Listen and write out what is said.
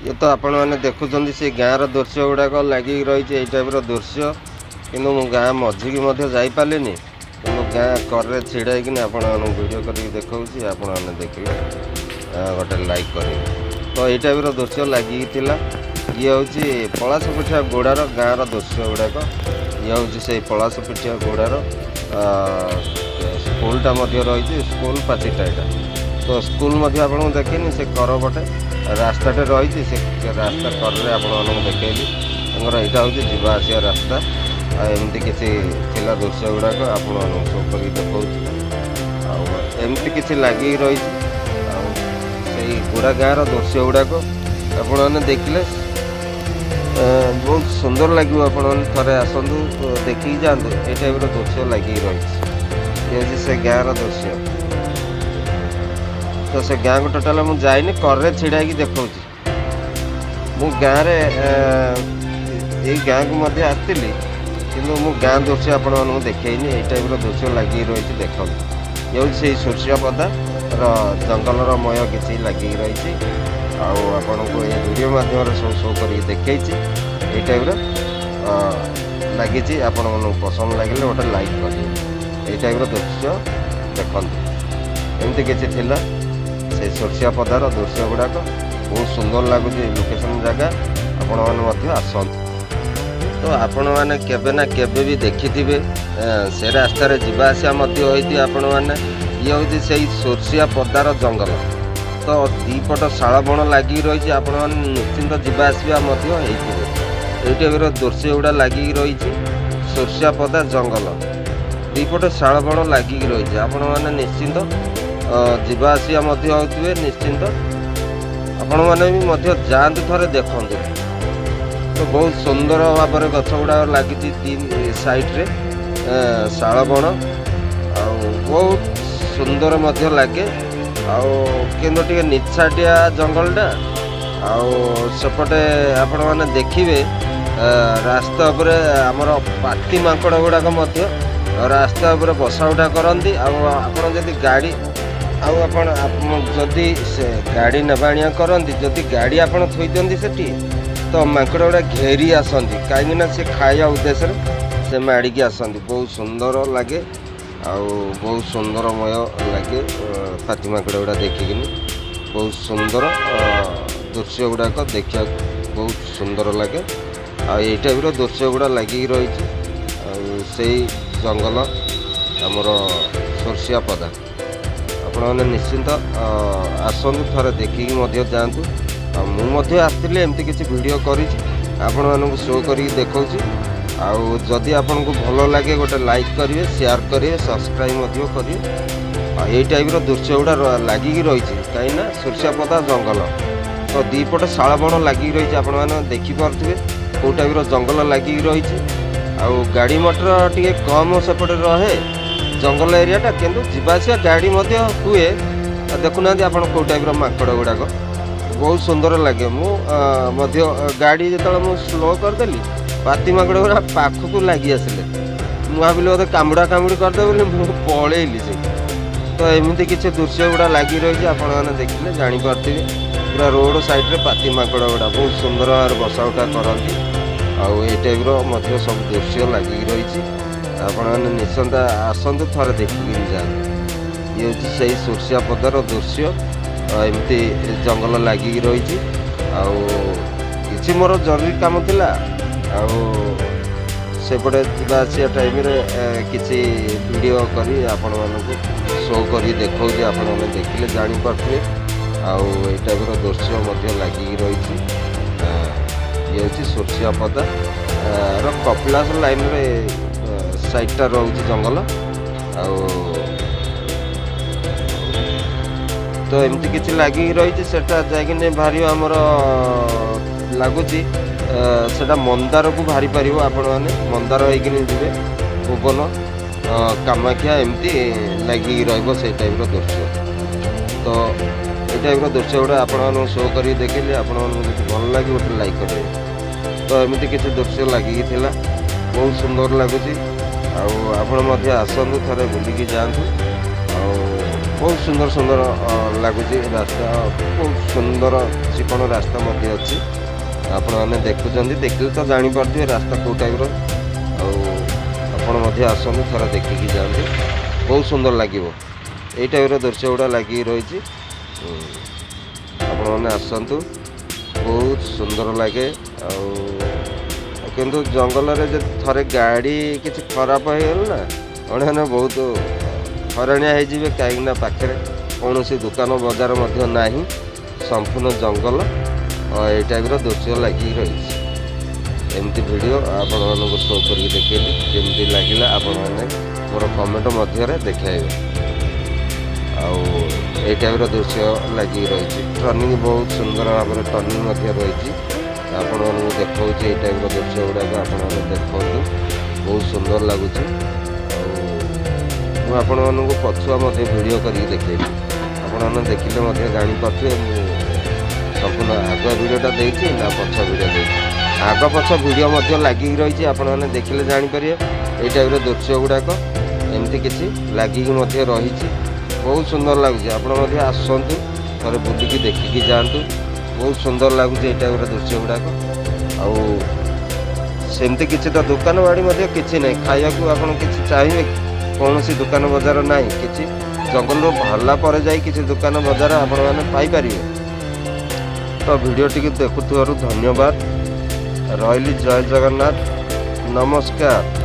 ଇଏ ତ ଆପଣମାନେ ଦେଖୁଛନ୍ତି, ସେ ଗାଁର ଦୃଶ୍ୟ ଗୁଡ଼ାକ ଲାଗିକି ରହିଛି, ଏଇ ଟାଇପ୍ର ଦୃଶ୍ୟ। କିନ୍ତୁ ମୁଁ ଗାଁ ମଝିକି ମଧ୍ୟ ଯାଇପାରିଲିନି, କିନ୍ତୁ ଗାଁ କରରେ ଛିଡ଼ା ହେଇକିନି ଆପଣମାନଙ୍କୁ ଭିଡ଼ିଓ କରିକି ଦେଖାଉଛି। ଆପଣମାନେ ଦେଖିଲେ ଗୋଟେ ଲାଇକ୍ କରିବେ। ତ ଏଇ ଟାଇପ୍ର ଦୃଶ୍ୟ ଲାଗିକି ଥିଲା। ଇଏ ହେଉଛି ପଳାଶ ପିଠିଆ ଗୋଡ଼ାର ଗାଁର ଦୃଶ୍ୟ ଗୁଡ଼ାକ। ଇଏ ହେଉଛି ସେଇ ପଳାଶ ପିଠିଆ ଗୋଡ଼ାର ସ୍କୁଲଟା ମଧ୍ୟ ରହିଛି, ସ୍କୁଲ ପାଚିଟା ଏଇଟା। ତ ସ୍କୁଲ ମଧ୍ୟ ଆପଣଙ୍କୁ ଦେଖେଇନି, ସେ କର ପଟେ ରାସ୍ତାଟେ ରହିଛି, ସେ ରାସ୍ତା କରରେ ଆପଣମାନଙ୍କୁ ଦେଖେଇଲି। ତାଙ୍କର ଏଇଟା ହେଉଛି ଯିବା ଆସିବା ରାସ୍ତା। ଆଉ ଏମିତି କିଛି ଥିଲା ଦୃଶ୍ୟ ଗୁଡ଼ାକ, ଆପଣମାନଙ୍କୁ ସବୁ କରିକି ଦେଖାଉଛି। ଆଉ ଏମିତି କିଛି ଲାଗିକି ରହିଛି। ଆଉ ସେଇ ଗୋଡ଼ା ଗାଁର ଦୃଶ୍ୟ ଗୁଡ଼ାକ ଆପଣମାନେ ଦେଖିଲେ ବହୁତ ସୁନ୍ଦର ଲାଗିବ। ଆପଣମାନେ ଥରେ ଆସନ୍ତୁ, ଦେଖିକି ଯାଆନ୍ତୁ। ଏଇ ଟାଇପ୍ର ଦୃଶ୍ୟ ଲାଗିକି ରହିଛି। ଇଏ ହେଉଛି ସେ ଗାଁର ଦୃଶ୍ୟ। ତ ସେ ଗାଁକୁ ଟୋଟାଲ ମୁଁ ଯାଇନି, କରରେ ଛିଡ଼ା ହେଇକି ଦେଖାଉଛି। ମୁଁ ଗାଁରେ ଏଇ ଗାଁକୁ ମଧ୍ୟ ଆସିଥିଲି, କିନ୍ତୁ ମୁଁ ଗାଁ ଦୃଶ୍ୟ ଆପଣମାନଙ୍କୁ ଦେଖେଇନି। ଏଇ ଟାଇପ୍ର ଦୃଶ୍ୟ ଲାଗିକି ରହିଛି, ଦେଖନ୍ତୁ। ଇଏ ହେଉଛି ସେଇ ସୂର୍ଯ୍ୟପଦାର ଜଙ୍ଗଲର ମୟ କିଛି ଲାଗିକି ରହିଛି। ଆଉ ଆପଣଙ୍କୁ ଏ ଭିଡ଼ିଓ ମାଧ୍ୟମରେ ସବୁ ଶୋ କରିକି ଦେଖେଇଛି। ଏଇ ଟାଇପ୍ର ଲାଗିଛି। ଆପଣମାନଙ୍କୁ ପସନ୍ଦ ଲାଗିଲେ ଗୋଟେ ଲାଇକ୍ କରିବେ। ଏଇ ଟାଇପ୍ର ଦୃଶ୍ୟ ଦେଖନ୍ତୁ, ଏମିତି କିଛି ଥିଲା ସେଇ ସୋରିଷିଆ ପଦାର ଦୃଶ୍ୟ ଗୁଡ଼ାକ। ବହୁତ ସୁନ୍ଦର ଲାଗୁଛି ଲୋକେସନ୍ ଜାଗା। ଆପଣମାନେ ମଧ୍ୟ ଆସନ୍ତୁ। ତ ଆପଣମାନେ କେବେ ନା କେବେ ବି ଦେଖିଥିବେ, ସେ ରାସ୍ତାରେ ଯିବା ଆସିବା ମଧ୍ୟ ହୋଇଥିବେ ଆପଣମାନେ। ଇଏ ହେଉଛି ସେଇ ସୋରିଷିଆ ପଦାର ଜଙ୍ଗଲ। ତ ଦୁଇପଟ ଶାଳବଣ ଲାଗିକି ରହିଛି। ଆପଣମାନେ ନିଶ୍ଚିନ୍ତ ଯିବା ଆସିବା ମଧ୍ୟ ହେଇଥିବେ। ଏଇ ଟାଇପ୍ର ଦୃଶ୍ୟ ଗୁଡ଼ା ଲାଗିକି ରହିଛି। ସୋରିଷିଆ ପଦା ଜଙ୍ଗଲ, ଦୁଇପଟ ଶାଳବଣ ଲାଗିକି ରହିଛି। ଆପଣମାନେ ନିଶ୍ଚିନ୍ତ ଯିବା ଆସିବା ମଧ୍ୟ ହେଉଥିବେ। ନିଶ୍ଚିନ୍ତ ଆପଣମାନେ ବି ମଧ୍ୟ ଯାଆନ୍ତୁ, ଥରେ ଦେଖନ୍ତୁ। ତ ବହୁତ ସୁନ୍ଦର ଭାବରେ ଗଛ ଗୁଡ଼ାକ ଲାଗିଛି ତିନି ସାଇଡ଼ରେ ଶାଳବଣ, ଆଉ ବହୁତ ସୁନ୍ଦର ମଧ୍ୟ ଲାଗେ। ଆଉ କିନ୍ତୁ ଟିକେ ନିଛାଟିଆ ଜଙ୍ଗଲଟା। ଆଉ ସେପଟେ ଆପଣମାନେ ଦେଖିବେ, ରାସ୍ତା ଉପରେ ଆମର ପାତି ମାଙ୍କଡ଼ ଗୁଡ଼ାକ ମଧ୍ୟ ରାସ୍ତା ଉପରେ ବସା ଉଠା କରନ୍ତି। ଆଉ ଆପଣ ଯଦି ଗାଡ଼ି ଆଉ ଆପଣ ଆପଣ ଯଦି ସେ ଗାଡ଼ି ନେବା ଆଣିବା କରନ୍ତି, ଯଦି ଗାଡ଼ି ଆପଣ ଥୋଇ ଦିଅନ୍ତି ସେଠି, ତ ମାଙ୍କଡ଼ ଗୁଡ଼ା ଘେରି ଆସନ୍ତି, କାହିଁକିନା ସେ ଖାଇବା ଉଦ୍ଦେଶ୍ୟରେ ସେ ମାଡ଼ିକି ଆସନ୍ତି। ବହୁତ ସୁନ୍ଦର ଲାଗେ ଆଉ ବହୁତ ସୁନ୍ଦରମୟ ଲାଗେ। ପାତି ମାଙ୍କଡ଼ ଗୁଡ଼ା ଦେଖିକିନି ବହୁତ ସୁନ୍ଦର ଦୃଶ୍ୟ ଗୁଡ଼ାକ ଦେଖିବାକୁ ବହୁତ ସୁନ୍ଦର ଲାଗେ। ଆଉ ଏଇ ଟାଇପ୍ର ଦୃଶ୍ୟ ଗୁଡ଼ା ଲାଗିକି ରହିଛି। ଆଉ ସେଇ ଜଙ୍ଗଲ ଆମର ସୋରିଷିଆ ପଦା। ଆପଣମାନେ ନିଶ୍ଚିନ୍ତ ଆସନ୍ତୁ, ଥରେ ଦେଖିକି ମଧ୍ୟ ଯାଆନ୍ତୁ। ଆଉ ମୁଁ ମଧ୍ୟ ଆସିଥିଲି, ଏମିତି କିଛି ଭିଡ଼ିଓ କରିଛି, ଆପଣମାନଙ୍କୁ ଶୋ କରିକି ଦେଖାଉଛି। ଆଉ ଯଦି ଆପଣଙ୍କୁ ଭଲ ଲାଗେ, ଗୋଟେ ଲାଇକ୍ କରିବେ, ସେୟାର କରିବେ, ସବସ୍କ୍ରାଇବ୍ ମଧ୍ୟ କରିବେ। ଆଉ ଏଇ ଟାଇପ୍ର ଦୃଶ୍ୟ ଗୁଡ଼ା ଲାଗିକି ରହିଛି, କାହିଁକିନା ସୋରିଷିଆପଦା ଜଙ୍ଗଲ ତ ଦୁଇପଟେ ଶାଳବଣ ଲାଗିକି ରହିଛି। ଆପଣମାନେ ଦେଖିପାରୁଥିବେ କେଉଁ ଟାଇପ୍ର ଜଙ୍ଗଲ ଲାଗିକି ରହିଛି। ଆଉ ଗାଡ଼ି ମଟର ଟିକେ କମ୍ ସେପଟେ ରହେ ଜଙ୍ଗଲ ଏରିଆଟା, କିନ୍ତୁ ଯିବା ଆସିବା ଗାଡ଼ି ମଧ୍ୟ ହୁଏ। ଆଉ ଦେଖୁନାହାନ୍ତି ଆପଣ କେଉଁ ଟାଇପ୍ର ମାଙ୍କଡ଼ ଗୁଡ଼ାକ, ବହୁତ ସୁନ୍ଦର ଲାଗେ। ମୁଁ ମଧ୍ୟ ଗାଡ଼ି ଯେତେବେଳେ ମୁଁ ସ୍ଲୋ କରିଦେଲି, ପାତି ମାଙ୍କଡ଼ ଗୁଡ଼ା ପାଖକୁ ଲାଗି ଆସିଲେ। ମୁଁ ଭାବିଲି ବୋଧେ କାମୁଡ଼ା କାମୁଡ଼ି କରିଦେବେ ବୋଲି, ମୁଁ ପଳେଇଲି ସେଇଠି। ତ ଏମିତି କିଛି ଦୃଶ୍ୟ ଗୁଡ଼ା ଲାଗି ରହିଛି। ଆପଣମାନେ ଦେଖିଲେ ଜାଣିପାରୁଥିବେ, ପୁରା ରୋଡ଼ ସାଇଡ଼ରେ ପାତି ମାଙ୍କଡ଼ ଗୁଡ଼ା ବହୁତ ସୁନ୍ଦର ଭାବରେ ବସା ଉଠା କରନ୍ତି। ଆଉ ଏଇ ଟାଇପ୍ର ମଧ୍ୟ ସବୁ ଦୃଶ୍ୟ ଲାଗିକି ରହିଛି। ଆପଣମାନେ ନିଶ୍ଚିନ୍ତ ଆସନ୍ତୁ, ଥରେ ଦେଖିକି ଯାଆନ୍ତୁ। ଇଏ ହେଉଛି ସେଇ ସୋରିଷିଆ ପଦାର ଦୃଶ୍ୟ। ଏମିତି ଜଙ୍ଗଲ ଲାଗିକି ରହିଛି। ଆଉ କିଛି ମୋର ଜରୁରୀ କାମ ଥିଲା, ଆଉ ସେପଟେ ଯିବା ଆସିବା ଟାଇମ୍ରେ କିଛି ଭିଡ଼ିଓ କରି ଆପଣମାନଙ୍କୁ ଶୋ କରି ଦେଖାଉଛି। ଆପଣମାନେ ଦେଖିଲେ ଜାଣିପାରୁଥିବେ। ଆଉ ଏଇ ଟାଇପ୍ର ଦୃଶ୍ୟ ମଧ୍ୟ ଲାଗିକି ରହିଛି। ଇଏ ହେଉଛି ସୋରିଷିଆ ପଦା ର କପିଳାସ ଲାଇନ୍ରେ ସାଇଡ଼ଟା ରହୁଛି ଜଙ୍ଗଲ। ଆଉ ତ ଏମିତି କିଛି ଲାଗିକି ରହିଛି। ସେଟା ଯାଇକିନି ବାହାରିବ ଆମର ଲାଗୁଛି, ସେଟା ମନ୍ଦାରକୁ ବାହାରି ପାରିବ। ଆପଣମାନେ ମନ୍ଦାର ହେଇକିନି ଯିବେ, ଭୁବନ, କାମାକ୍ଷା, ଏମିତି ଲାଗିକି ରହିବ ସେଇ ଟାଇପ୍ର ଦୃଶ୍ୟ। ତ ଏଇ ଟାଇପ୍ର ଦୃଶ୍ୟ ଗୁଡ଼ା ଆପଣମାନଙ୍କୁ ଶୋ କରିକି ଦେଖିଲି। ଆପଣମାନଙ୍କୁ ଯଦି ଭଲ ଲାଗେ, ଗୋଟେ ଲାଇକ୍ କରିବେ। ତ ଏମିତି କିଛି ଦୃଶ୍ୟ ଲାଗିକି ଥିଲା, ବହୁତ ସୁନ୍ଦର ଲାଗୁଛି। ଆଉ ଆପଣ ମଧ୍ୟ ଆସନ୍ତୁ, ଥରେ ବୁଲିକି ଯାଆନ୍ତୁ। ଆଉ ବହୁତ ସୁନ୍ଦର ସୁନ୍ଦର ଲାଗୁଛି ରାସ୍ତା। ବହୁତ ସୁନ୍ଦର ଚିକଣ ରାସ୍ତା ମଧ୍ୟ ଅଛି। ଆପଣମାନେ ଦେଖୁଛନ୍ତି, ଦେଖିଲେ ତ ଜାଣିପାରୁଥିବେ ରାସ୍ତା କେଉଁ ଟାଇପ୍ର। ଆଉ ଆପଣ ମଧ୍ୟ ଆସନ୍ତୁ, ଥରେ ଦେଖିକି ଯାଆନ୍ତୁ, ବହୁତ ସୁନ୍ଦର ଲାଗିବ। ଏଇ ଟାଇପ୍ର ଦୃଶ୍ୟ ଗୁଡ଼ା ଲାଗିକି ରହିଛି। ଆପଣମାନେ ଆସନ୍ତୁ, ବହୁତ ସୁନ୍ଦର ଲାଗେ। ଆଉ କିନ୍ତୁ ଜଙ୍ଗଲରେ ଯଦି ଥରେ ଗାଡ଼ି କିଛି ଖରାପ ହେଇଗଲା ନା, ମାନେ ବହୁତ ହଇରାଣିଆ ହେଇଯିବେ, କାହିଁକିନା ପାଖରେ କୌଣସି ଦୋକାନ ବଜାର ମଧ୍ୟ ନାହିଁ। ସମ୍ପୂର୍ଣ୍ଣ ଜଙ୍ଗଲ, ଏଇ ଟାଇପ୍ର ଦୃଶ୍ୟ ଲାଗିକି ରହିଛି। ଏମିତି ଭିଡ଼ିଓ ଆପଣମାନଙ୍କୁ ଶୋ କରିକି ଦେଖେଇଲି। କେମିତି ଲାଗିଲା, ଆପଣମାନେ ମୋର କମେଣ୍ଟ ମଧ୍ୟରେ ଦେଖାଇବେ। ଆଉ ଏଇ ଟାଇପ୍ର ଦୃଶ୍ୟ ଲାଗିକି ରହିଛି। ଟର୍ଣ୍ଣିଂ, ବହୁତ ସୁନ୍ଦର ଭାବରେ ଟର୍ଣ୍ଣିଂ ମଧ୍ୟ ରହିଛି। ଆପଣମାନଙ୍କୁ ଦେଖାଉଛି ଏଇ ଟାଇପ୍ର ଦୃଶ୍ୟ ଗୁଡ଼ାକ। ଆପଣମାନେ ଦେଖନ୍ତୁ, ବହୁତ ସୁନ୍ଦର ଲାଗୁଛି। ଆଉ ମୁଁ ଆପଣମାନଙ୍କୁ ପଛୁଆ ମଧ୍ୟ ଭିଡ଼ିଓ କରିକି ଦେଖେଇବି। ଆପଣମାନେ ଦେଖିଲେ ମଧ୍ୟ ଜାଣିପାରୁଥିବେ, ମୁଁ ସମ୍ପୂର୍ଣ୍ଣ ଆଗ ଭିଡ଼ିଓଟା ଦେଇଛି ନା ପଛ ଭିଡ଼ିଓ ଦେଇଛି। ଆଗ ପଛ ଭିଡ଼ିଓ ମଧ୍ୟ ଲାଗିକି ରହିଛି। ଆପଣମାନେ ଦେଖିଲେ ଜାଣିପାରିବେ। ଏଇ ଟାଇପ୍ର ଦୃଶ୍ୟ ଗୁଡ଼ାକ ଏମିତି କିଛି ଲାଗିକି ମଧ୍ୟ ରହିଛି। ବହୁତ ସୁନ୍ଦର ଲାଗୁଛି। ଆପଣ ମଧ୍ୟ ଆସନ୍ତୁ, ଥରେ ବୁଲିକି ଦେଖିକି ଯାଆନ୍ତୁ। ବହୁତ ସୁନ୍ଦର ଲାଗୁଛି ଏଇ ଟାଇପ୍ର ଦୃଶ୍ୟ ଗୁଡ଼ାକ। ଆଉ ସେମିତି କିଛି ତ ଦୋକାନ ବାଡ଼ି ମଧ୍ୟ କିଛି ନାହିଁ। ଖାଇବାକୁ ଆପଣ କିଛି ଚାହିଁବେ, କୌଣସି ଦୋକାନ ବଜାର ନାହିଁ କିଛି। ଜଙ୍ଗଲରୁ ବାହାରିଲା ପରେ ଯାଇ କିଛି ଦୋକାନ ବଜାର ଆପଣମାନେ ପାଇପାରିବେ। ତ ଭିଡ଼ିଓଟିକୁ ଦେଖୁଥିବାରୁ ଧନ୍ୟବାଦ। ରହିଲି, ଜୟ ଜଗନ୍ନାଥ, ନମସ୍କାର।